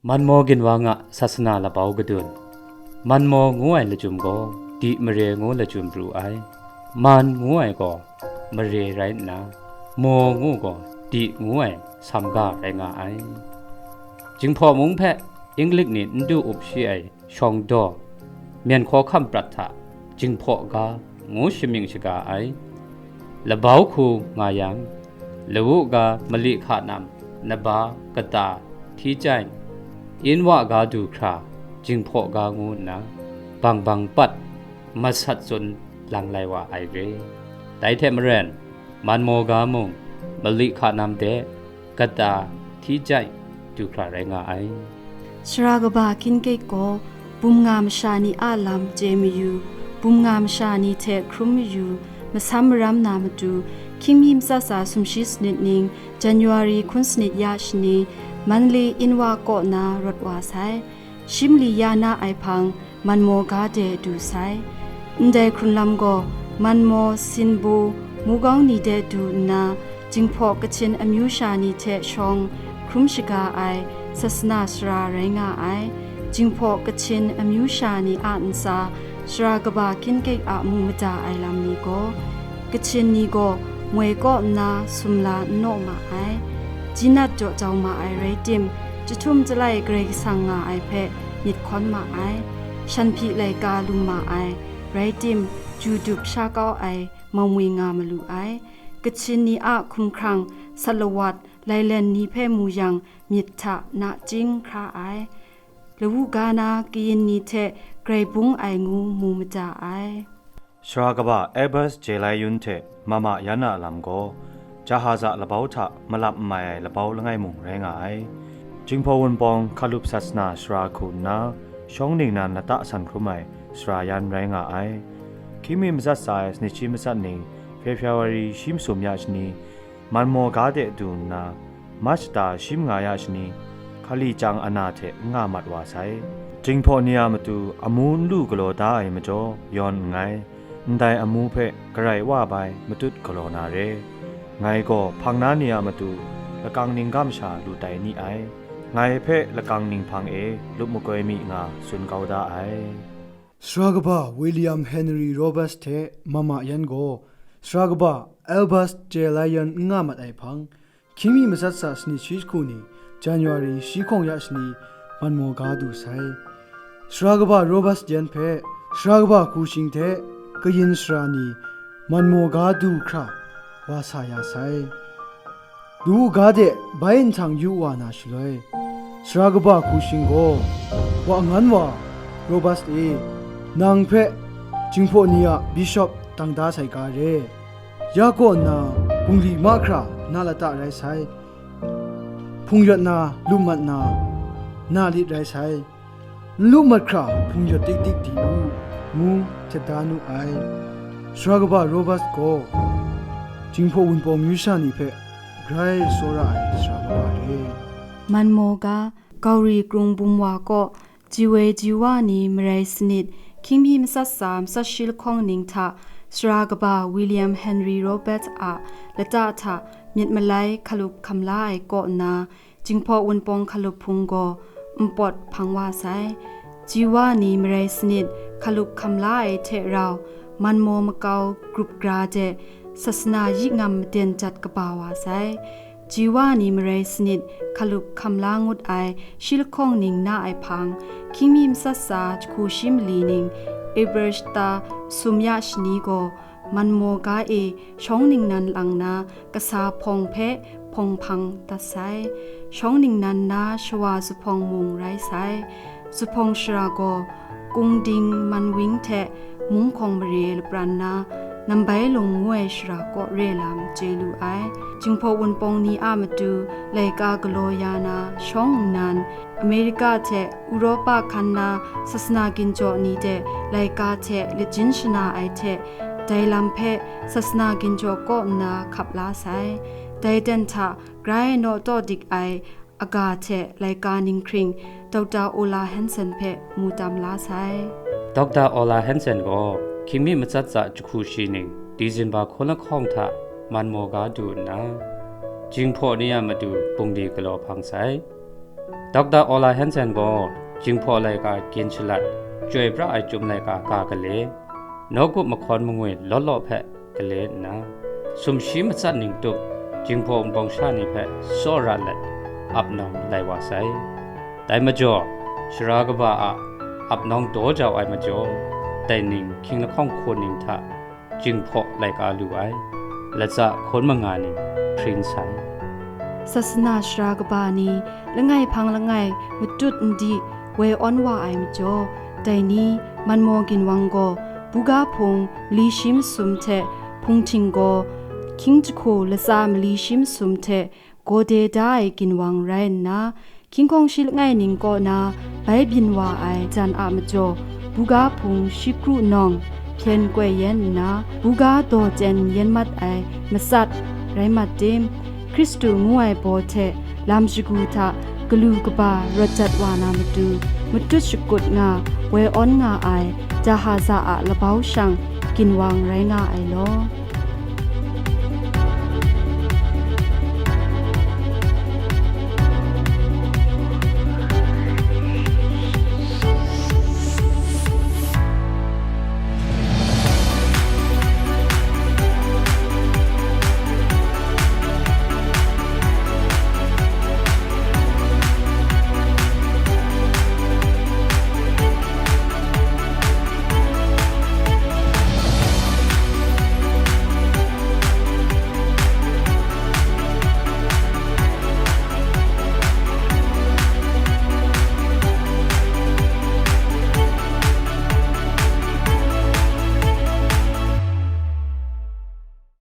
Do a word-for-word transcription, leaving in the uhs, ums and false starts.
Manmaw ginwang a sasana labau kadun. Manmaw ngu ai lachyum gaw di mare ngu lachyum pru ai. Man ngu ai gaw mare rai nna, maw ngu gaw di ngu ai samga rai nga ai. Jinghpaw mung hpe Inglik ni n du up shi ai shawng daw, myen hkaw hkam prat hta jinghpaw ga ngu shamying shaga ai. Labau hku nga yang, lawu ga mali hka nam, naba, kata, hti chyai, inwa ga du hkra, jinghpaw ga ngu nna, bang bang pat masat tsun lang lai wa ai re. Dai hte maren, manmaw ga mung, mali hka nam de, kata, hti chyai, du hkra rai nga ai. Sara kaba Kinkrek gaw bum nga masha ni a lam chye mayu, bum nga masha ni hte hkrum mayu, masam maram na matu, hkying mi matsat sa sumshi sanit ning, January hkun sanit ya shani, Manli Inwa kaw na rawt wa sai. Shi mali ya na ai hpang, Manmaw ga de du sai. Ndai hkrunlam gaw, Manmaw, Sinbu, Mugawng ni de du nna, Jinghpaw Kachin amyu sha ni hte shawng hkrum shaga ai sasana sara rai nga ai. Jinghpaw Kachin amyu sha ni a ntsa, sara kaba Kinkrek a mu mada ai lam ni gaw, Kachin ni gaw moi kaw nna sumla n naw ma ai. Jinat jaw jau ma ai rai tim, jahtum jalai Karai Kasang nga ai hpe myit hkawn ma ai. Shan hpyi laika lum ma ai, rai tim, ju dup sha kau ai maumwi nga malu ai. Kachin ni a hkumhkrang, salawat, lailen ni hpe mu yang, myit hta nachying hkra ai. Lawu ga na kayin ni hte grai bung ai ngu mu mada ai. Sara kaba Albert J. Lai Yun hte Mama Yan a lam gaw, jahaza labau hta malap n mai ai labau langai mung rai nga ai. Jinghpaw Wunpawng hkalup sasana sara hku nna, shawng ningnan lata san hkrum ai sara yan rai nga ai. Hkying mi matsat sa ai sanit shi matsat ning, February shi masum ya shani, Manmaw ga de du nna, March shata shi manga ya shani, hkali chyang ana hte n nga mat wa sai. Jinghpaw ni a matu amu n lu galaw da ai majaw yawn nngai. Ndai amu hpe garai wa bai matut galaw na re. Ngai gaw hpang na ni a matu lakang ning ga masha lu tai ni ai. Ngai hpe lakang ning hpang e lup makoi mi nga tsun kau da ai. Sara kaba William Henry Roberts hte Mama Yan gaw, sara kaba Albert J. Lai Yun n nga mat ai hpang, hkying mi matsat sa sanit shi jahku ni, January shi hkawng ya shani, Manmaw ga du sai. Sara kaba Roberts Yan hpe, sara kaba hku shing hte kayin sara ni, Manmaw ga du hkra wa sa ya sai. Lawu ga de bai nhtang yu wa na shaloi, sara kaba hku shing gaw, Wa ngan wa, Robert e, nang hpe Jinghpaw ni a bishop dang da sai ga re. Ya kaw nna bungli mahkra na lata rai sai, hpung yawt na lup mat na, na lit rai sai. N lu mat hkra hpung yawt dik dik di u, ngu htet da nu ai. Sara kaba Robert gaw Jinghpaw Wunpawng myu sha ni hpe grai tsawra ai sara kaba re. Manmaw ga, Gauri krung bum wa kaw, ji woi ji wa ni marai sanit, hkying mi matsat sa matsat shi lahkawng ning hta, sara kaba William Henry Robert a lata hta myit malai hkalup hkam la ai kaw nna, Jinghpaw Wunpawng hkalup hpung gaw npawt hpang wa sai. Ji wa ni marai sanit hkalup hkam la ai hte rau, Manmaw makau grup gra de sasana yi ngam maden jat kaba wa sai. Ji wa ni marai sanit hkalup hkam la ngut ai shi lahkawng ning na ai hpang, hkying mi matsat sa jahku shi mali ning, April shata sum ya shani gaw, Manmaw ga e shawng ningnan lang na kasa hpawng hpe hpawng hpang dat sai. Shawng ningnan na shawa zuphpawng mung rai sai. Zuphpawng shara gaw, Kungding Manwing hte Mungkhawng mare lapran na, Nambai Lung ngu ai shara kaw re lam chye lu ai. Jinghpaw Wunpawng ni a matu laika galaw ya na shawng nnan, Amerika hte Uropa hkan na sasana ginjaw ni de laika hte lajin shana ai hte, dai lam hpe sasana ginjaw kaw nna hkap la sai. Dai ten hta grai naw taw dik ai aga hte laika ninghkring, Doctor Ola Hansen hpe mu tam la sai. Doctor Ola Hansen gaw hkying mi matsat tsa jahku shi ning, December hkun lahkawng hta Manmaw ga du nna, Jinghpaw ni a matu bungli galaw hpang sai. Doctor Ola Hansen gaw Jinghpaw laika gin shalat, chyoi pra ai Chyum laika ga gale, nawku mahkawn mangwi lawt law hpe gale nna, sumshi matsat ning tup Jinghpaw Wunpawng sha ni hpe tsawra let, ap nawng lai wa sai. Dai majaw, sara kaba a ap nawng daw jau ai majaw, dai ning hkying lahkawng hku ning hta Jinghpaw laika lu ai, latsa hkawn manga ning hpring sai. Sasana sara kaba ni langai hpang langai matut n di woi awn wa ai majaw, dai ni manmaw ginwang gaw buga hpung mali shi masum hte hpung htinggaw hkying jahku latsa mali shi masum hte gawde da ai ginwang rai nna, hkying hkawng shi langai ning kaw na bai byin wa ai jan a majaw, buga hpung shi kru nawng hpyen koi yen nna, buga daw chyen yen mat ai matsat rai mat tim, Hkristu ngu ai baw hte lam shagu hta galu kaba rawt jat wa na matu, matut shakut nga woi awn nga ai jahaza a labau shang ginwang rai nga ai law.